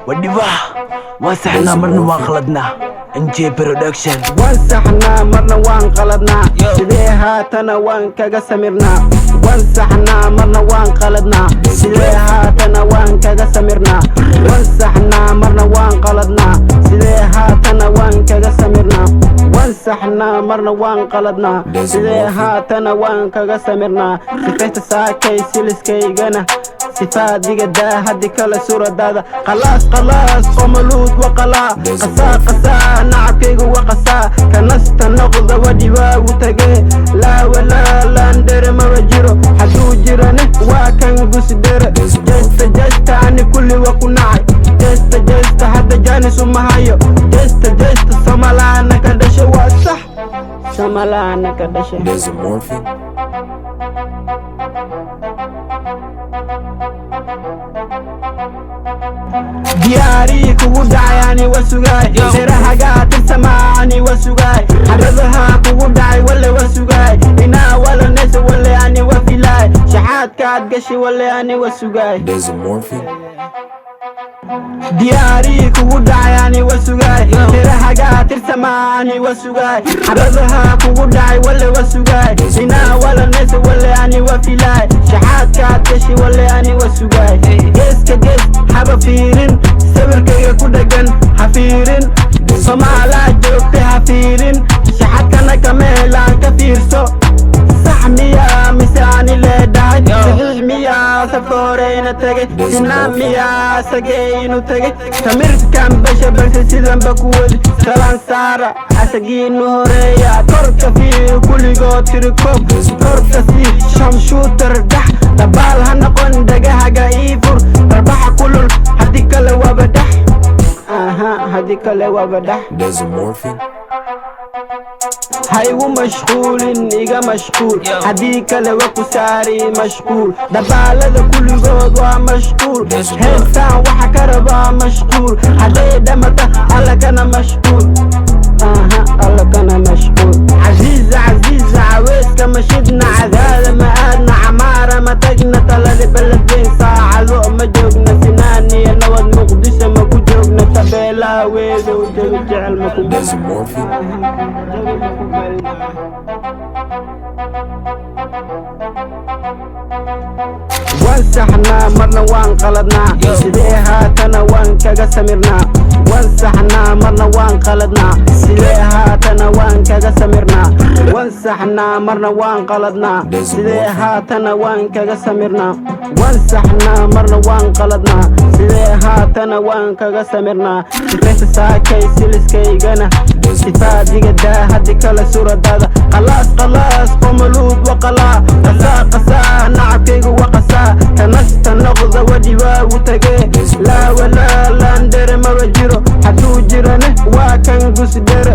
Wadhiba waan saxnaa, marna waan khaladnaa. NJ Production. Waan saxnaa, marna waan qaladnaa, sidee haatana waan kaga samirnaa. Waan saxnaa, marna waan qaladnaa, sidee haatana waan kaga samirnaa. Waan saxnaa, marna waan qaladnaa, sidee haatana waan kaga samirnaa. Waan saxnaa, marna waan qaladnaa, sidee haatana waan kaga samirnaa. Sifaysta saakay siliskaygana sifaadiga daa, haddi kale suuradaada khalaas khalaas. Qomaluud waqalaa qasaa qasaa, nacabkaygu waqasaa kanasta noqda wadhibaagu tage. Laa walaa laandhere maba jiro, hadduu jirane waa kan gusidhere. Jesta jesta, ani kulli wa ku nacay. Jesta jesta, hadda jaanis uma hayo. Jesta jesta, somalaana ka dhashay, waa sax, somalaana ka dhashay. Desomorphic. Diyaarii kugu dhacay ani wa sugaay, sirahagaa tirsamaa ani wa sugaay, xaradaha kugu dhacay wale wa sugaay, inaa walanaysa wale ani wa filaay, shaxaadkaad gashi wale ani wa sugaay. Desomorphic. Diyaarii kugu dhacay ani wa sugaay, sirahagaa tirsamaa ani wa sugaay, xaradaha kugu dhacay wale wa sugaay, inaa walanaysa wale ani wa filaay, shaxaadkaad gashi wale ani wa sugaay. Geeska gees haba fiirin, sawirkayga ku dhagan ha fiirin, Somaalaa joogta ha fiirin, shaxadkana kameelaan ka fiirso. Sax miyaa mise ani leedhahay? Saxiix miyaa safka hore ina tegay? Sinaa miyaa asagee inu tegay? Samirkan basha balse sidanba ku wadi. Salaan saara asagiinu horeeya, korka fiir kulligood tirikoob, korka sii shamshuutar dhax dabaal ha noqon, dhagahaga ii fur, darbaxa kulul, haddii kale waaba dhax, aha, haddii kale waaba dhax. Desomorphic. Ha igu mashquulin, iga mashquul, haddii kale wa ku saari mashquul. Dabaalada kulligood waa mashquul, heestaan waxa ka rabaa mashquul, hadday dhamata alla kana mashquul, aha, alla kana mashquul. Casiiza casiiza, caweyska ma shidna, cadaada ma aadna, camaara ma tagna, taladi beledweyn saacado ma joogna, sinaan iyo nabad Muqdisho ma ku joogna, tabeelaha weedow jawi jecel ma ku Desomorphic. Waan saxnaa, marna waan qaladnaa, sidee haatana waan kaga samirnaa. Waan saxnaa, marna waan qaladnaa, sidee haatana waan kaga samirnaa. Waan saxnaa, marna waan qaladnaa, sidee haatana waan kaga samirnaa. Waan saxnaa, marna waan qaladnaa, sidee haatana waan kaga samirnaa. Sifaysta saakay siliskaygana sifaadiga daa, haddi kale suuradaada khalaas khalaas. Qomaluud waqalaa qasaa qasaa, nacabkaygu waqasaa kanasta noqda wadhibaagu tage. Laa walaa laandhere maba jiro, hadduu jirane waa kan gusidhere.